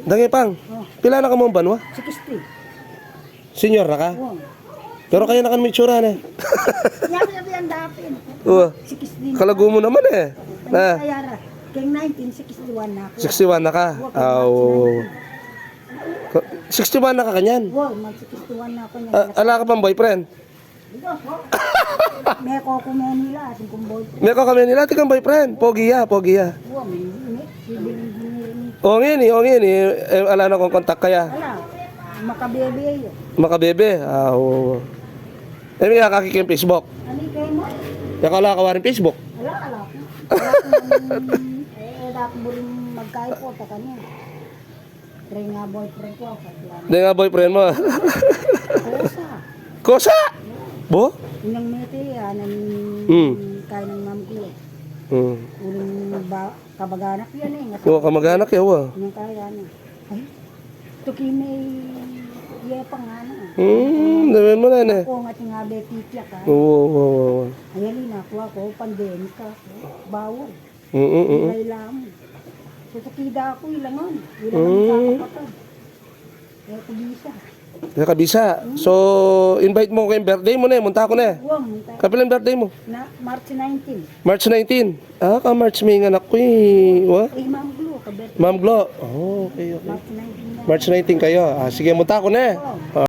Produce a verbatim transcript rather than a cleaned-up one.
Dange pang. Oh. Pila na ka mu banua? Sixty. Senior na ka? Oh. Pero kaya na ka mu itsura ne. Yan, yan, yan, dapin. Oh. Sixty na. Kalagu mu naman e. Na. Kaya ra, keng nineteen sixty-one na ku. Sixty-one na ka? Oh, keng March nineteen. Aw. Ka-, sixty-one na ka kanyan? Oh, mag sixty-one na ku kanyan. Ah, ala ka pang boyfriend? Meko ku Manila, atin kung boyfriend. Meko ka Manila, atin kang boyfriend. Pogi ya, pogi ya. Wa, may, may, civil engineer ni. O, ngeni, o, ngeni. E, ala na kung kontak kaya. Ala, makabebe yu. Makabebe? A, o. E, mi akakit keng Facebook. Ani kaya mu? Yakala ka waring Facebook? Ala, ala. Ala, e, dati buring magkaipo, ta kanya. Deng a boyfriend ku, a, Fadlan. Deng a boyfriend mu? Kosa. Kosa? Bo? Inyang mete, a, nang Hmm. kaya nang mam ku, e. Hmm. Uling ba, kamaganak yan, e. O, kamaganak yan, wa. Inyang kaya na. Ay, tuki me, ye pa nga na. Hmm, dami mu na, ne? Ako nga tingabe titya ka. Oo, oo, oo. Ayan, inakuha ku, pandemic ako. Bawal. Mm, mm, mm. Ilay lang. Sa sakida ku, ilangan. Ilangan Mm. sa kapatid. E, ku bisa. E, ka bisa. So, invite mu ku keng birthday mu ne, munta ku ne. Wa, munta. Kapilan birthday mu? Na, March nineteen. March nineteen. A, ka March me ing anak ku, e. Wa? E, Ma'am Glo, ka birthday. Ma'am Glo. O, okay, okay. March nineteen na. March nineteen kayu. A, sige, munta ku ne. Wa. A.